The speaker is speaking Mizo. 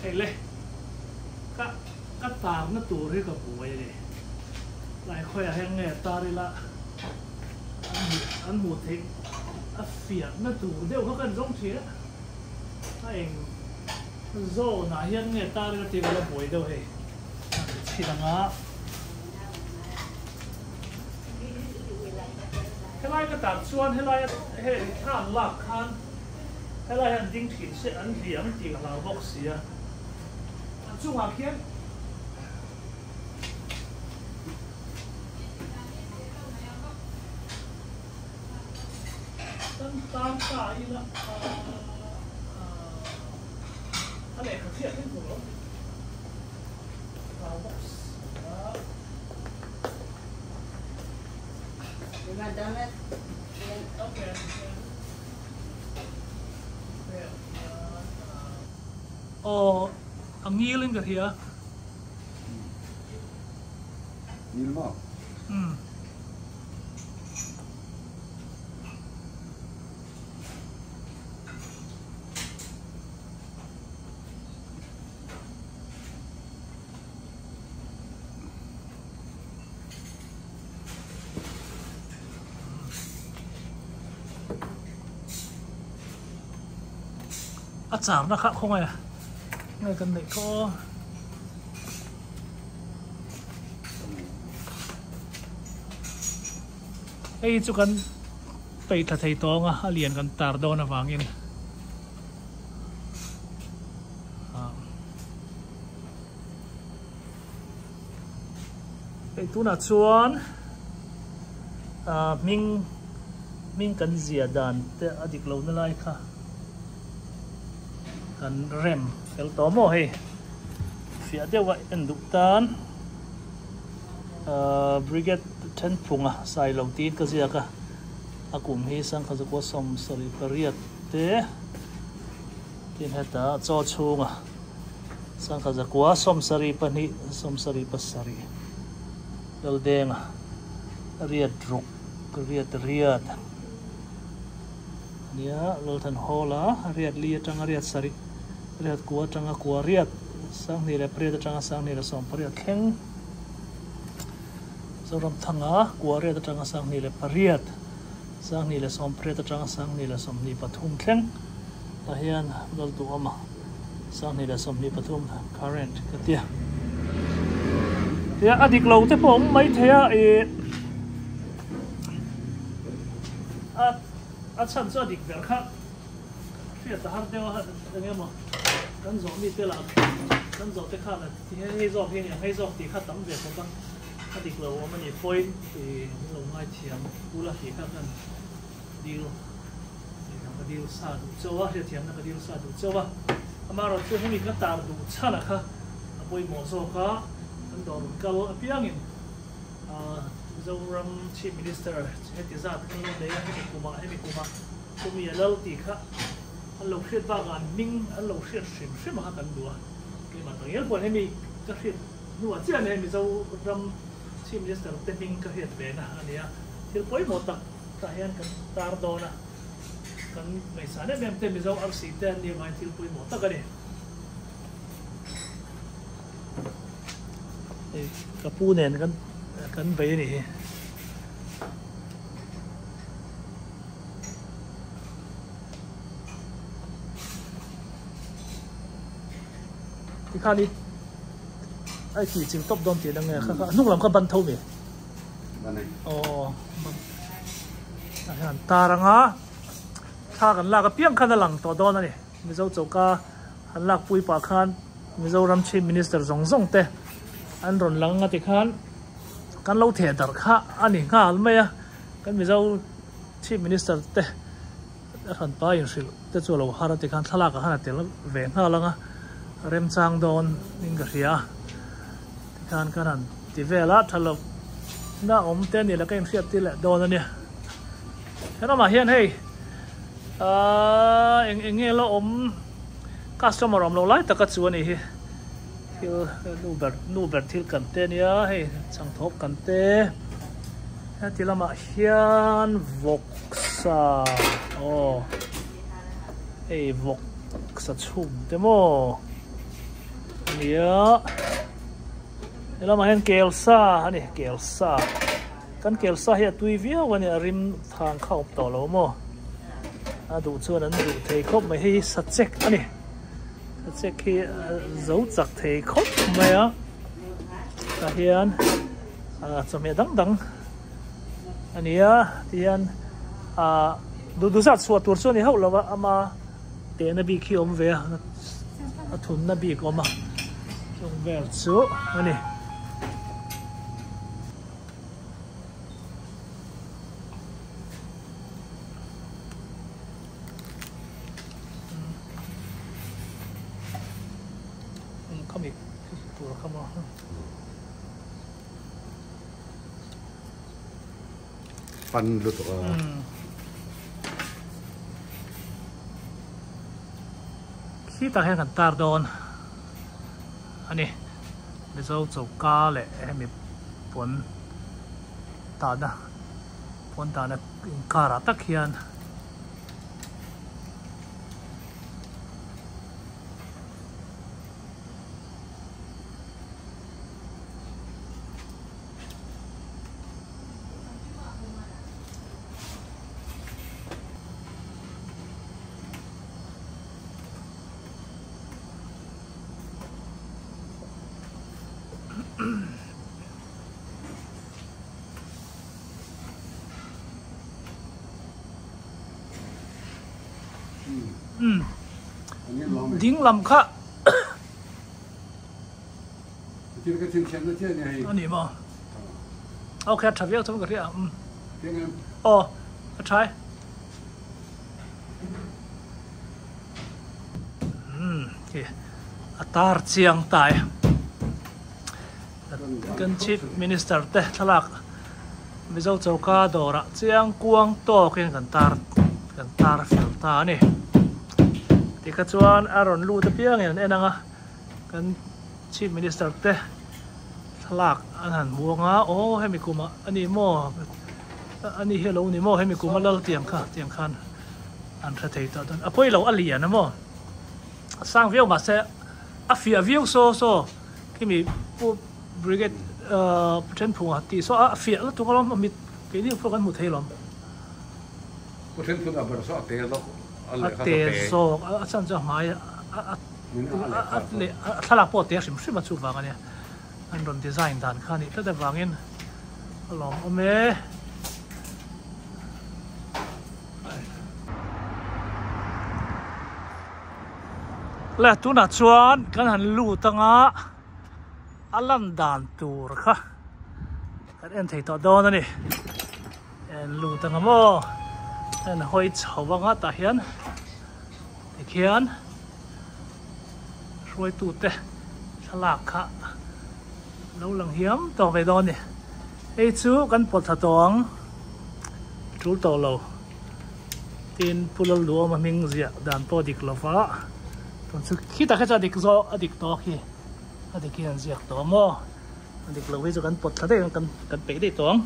Hei le, ka ka tarna tur hi ka buai a ni. Tlai khawiah hian nge tar ila an hmuh an hmuh theih a fiahna tur deuh kha kan zawng thin a. A eng zone ah hian nge tar ila tih ka la buai deuh hei. A ti chhin ang a. Helai ka tar chuan helai heng thla an lak khan helai hian ding thin se an hliam tih ka hlau bawk sia. A chungah khian Kan tan ta ila a lehkha chhiat thleng tur lo hlau bawk sia. Aw a ngil in ka hria. Ngil maw? Umm. A charna kha khawngaih a nge kan neih khaw aw. Hei chu kan peih thla thei tawng a, a lian kan tar dawn avangin hei tunah chuan ah hming hming kan zia dan te a dik lo na lai kha kan rem fel tawh maw hei fiah deuh a en duh tan ah brigade thenphunga sailo tiin ka ziak a a kum hi sangha zakua 78 te tin heta chaw chhunga. Sangha zakua 72 77 Laldenga riat ruk riat riat ania Lalthan Hawla riat li atanga riat sarih riat kua atanga kua riat 28 atanga 28 thleng Zoramthanga kua riat atanga 28 28 atanga 23 thleng tah hian Lalduhawma. 23 current ka tia tia a dik lo te pawh awm mai thei a ih a a chhan chu a dik ber kha hriat a har deuh a eng emaw kan zawh mi te lah kan zawh te khan hei hei zawk hi a ni ang hei zawk tih kha tam ve khawp a a dik lo awm a ni point tih an lo ngaithiam ula tih kha kan dil Ka dil sa duh chauh a, hriatthiamna ka dil sa duh chauh a. Amaherawhchu hemi ka tar duh chhan a kha a pawimawh zawk a, kan dawr rawn kal apiangin Mizoram Chief Minister heti zat kan lo nei a, hemi kumah hemi kumah chumi a lal tih kha an lo hriat bakah an hming an lo hriat hrim hrim a kha kan duh a. Keimah tak ngial pawhin hemi ka hriat hnuah chiah ania Mizoram Chief Minister te hming ka hriat ve na a nia. Thil pawimawh tak tah hian kan tar dawn a, kan ngaihsan em em te Mizo arsi te an nih avangin thil pawimawh tak a ni. Hei ka pu nen kan kan bei a nih hi. Tikhan i ai tih ching tawp dawn tih na nge kha kha hnung lam kha ban tho mi. Aw tah hian tar anga thla kan lak apiang khan a lang tawh dawn a ni Mizo choka han lak pui pah khan Mizoram Chief Minister zawng zawng te an rawn lang a tikhan kan lo theh darh kha a ni nghal mai a kan Mizo Chief Minister te a hran pa inhrilh te chu a lo har a tikhan thlalak ah khan a tel ve nghal ang a remchang dawn in ka hria a tikhan kan han ti vel a tha lo na awm te a ni la ka inhriat tir leh dawn a nia helamah hian hei ahh eng eng nge la awm customer awm lo lai taka chu a ni hi thil nu ber nu ber thil kan te a nia hei changthawp kan te heti lamah hian vawksa aw hei vawksa chhum te maw. Nia helamah hian kel sa a ni kel sa kan kel sa hi a tui viau a ni a rim thang kha a awm tawh lo maw a duh chuan an duh thei khawp mai hei hi sachek a ni sachek hi a zo chak thei khawp mai a tah hian ah chawhmeh dang dang a ni a tihian ah duh duh zat chhuah tur chu a ni hauh lo va ama. Tehna bik hi awm ve a, a thunna bik awm a, chung vel chu a ni. Khami tur kha maw. Pan lutuk a. Khitah hian kan tar dawn a ni. Mizo choka leh hemi puan tahna puan tahna inkarah tak hian. Ding lam kha A ni maw? Ok a tha viau chuan ka hria ang. Aw a tha e. Umm khi a tar chiang ta e. Kan Chief Minister te thlalak Mizo choka dawrah chiang kuang tawkin kan tar kan tar fel ta a ni. Tikha chuan a rawn lut apiangin an en ang a. Kan Chief Minister te thlalak an han hmu anga aw hemi kumah a ni maw a ni hi a lo ni maw hemi kuma lal tiang kha tiang khan an hre thei tawh dawn a pawi lo a lian a maw a sang viau mahse a fiah viau saw saw khimi pu brigade ahh Thenphunga tih saw a fiah lutuk alawm a mit keini pawh kan hmu thei alawm. Pu Thenphunga ber saw a te zawk a lehkha saw te zawk a chan chu a hmai a a thlalak pawh te hrim hrim a chuvang a nia an rawn design dan kha a nih tlat avangin a lawmawm e. Le tunah chuan kan han lut anga a lan dan tur kha kan en thei tawh dawn a ni. En lut anga maw en hawi chho anga tah hian. Tikhian hruaitute thlalak kha lo lang hiam tawk ve dawn a ni. Hei chu kan pawt thla tawh ang, tul tawh lo. Tin, Pu Lalduhawma hming ziah dan pawh a dik lo va, tun chu khitah kha chuan a dik zawk, a dik tawh khi, a dik hi an ziak tawh maw? A dik lo hi chu kan pawt thla daih ang, kan peih daih tawh ang.